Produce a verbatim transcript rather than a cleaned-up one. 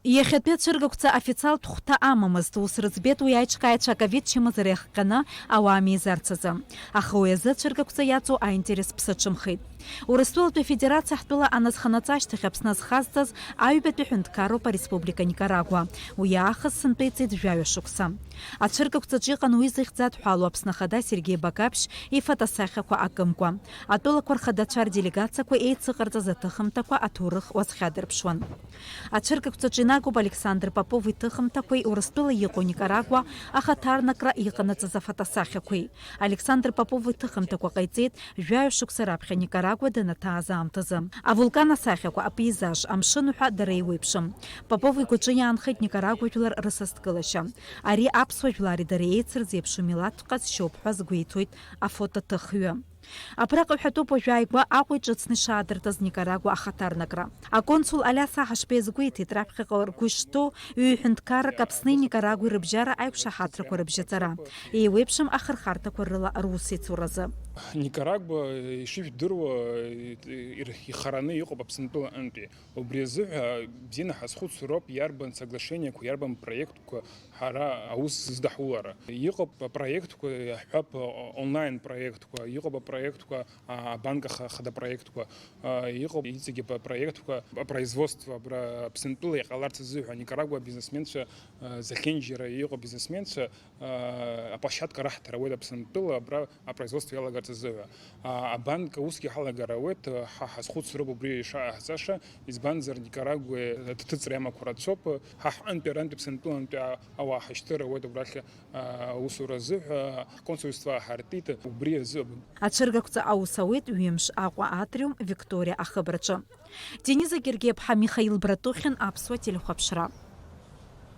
Иахьатәи ацәыргақәҵа официалтә хәҭа амамызт, ус рыӡбеит уи аиҿкааҩцәа аковид чымазара иахҟьаны ауаа меизарц азы. Аха уи азы ацәыргақәҵа иаҵоу аинтерес ԥсаҽымхеит. Урыстәылатәи Афедерациа ҳтәыла аназханаҵа ашьҭахь Аԥсны азхазҵаз аҩбатәи ҳәынҭқарроуп ареспублика Никарагуа. Уи аахыс сынтәа иҵит жәаҩа шықәса. Ацәыргақәҵаҿы иҟан уи зыхьӡ адҳәалоу Аԥсны Ахада Сергеи Багаԥшь ифотосахьақәа акымкәа. Атәылақәа рхадацәа рделегациақәа еицыҟарҵаз аҭыхымҭақәа аҭоурых уазхьадырԥшуан. Ацәыргақәҵаҿы инагоуп Александр Попов иҭыхымҭақәеи Урыстәыла иҟоу Никарагуа ахаҭарнакра иҟанаҵаз афотосахьақәеи. Александр Попов иҭыхымҭақәа ҟаиҵеит жәаҩа шықәса раԥхьа Никарагуа данаҭааз аамҭазы. Авулкан асахьақәа, апеизаж, амшын уҳәа дара еиуеиԥшым. Попов игәаҿы иаанхеит Никарагуа жәлар рысасдкылашьа. Ари аԥсуа жәлари дареи еицырзеиԥшу милаҭтә ҟазшьоуп ҳәа азгәеиҭоит афотоҭыхҩы. Абраҟа иҳәатәуп уажәы ааигәа Аҟәа иҿыцны ишаадыртыз Никарагуа ахаҭарнакра. Аконсул Алиас Аҳашбеи азгәеиҭеит, раԥхьаҟа ргәы ишҭоу ҩ-ҳәынҭқаррак Аԥсни Никарагәеи рыбжьара аиқәшаҳаҭрақәа рыбжьаҵара, еиуеиԥшым ахырхарҭақәа рыла русеицуразы. Никарагуа, ишыжәдыруа, ир-, ихараны иҟоуп Аԥсынтәыла антәи. Убри азыҳәа бзианы ҳазхәыцроуп, иарбан соглашениеқәа, иарбан проектқәа ҳара аус зыдаҳулара. Иҟоуп апроектқәа, иаҳҳәап, онлайн проектқәа, иҟоуп апроектқәа, а, абанк аха-, ахада проектқәа, а, иҟоуп иҵегьы ап-, апроектқәа, апроизводство абра Аԥсынтәыла иҟаларц азыҳәа, Никарагуа бизнесменцәа, а, зехьынџьара иҟоу бизнесменцәа, а, аплощадка раҳҭар ауеит Аԥсынтәыла абра апроизводство иалагарц азыҳәа. А, абанк усгьы ҳалагар ауеит, ҳа ҳазхәыцроуп убри ишааҳҵаша, избанзар Никарагуа аҭыҵра иамақәа рацәоуп, ҳа ҳҟынтәи арантәи Аԥсынтәылантәи а-, ауаа ҳашьҭыр ауеит убрахь, а, аусура азыҳәа, ҳконсульство ааҳартит, убри азы. Ацәыргақәҵа аус ауеит ҩымш Аҟәа атриум Викториа ахыбраҿы. Дениза Гергиаԥҳа, Михаил Братухин, Аԥсуа телехәаԥшра.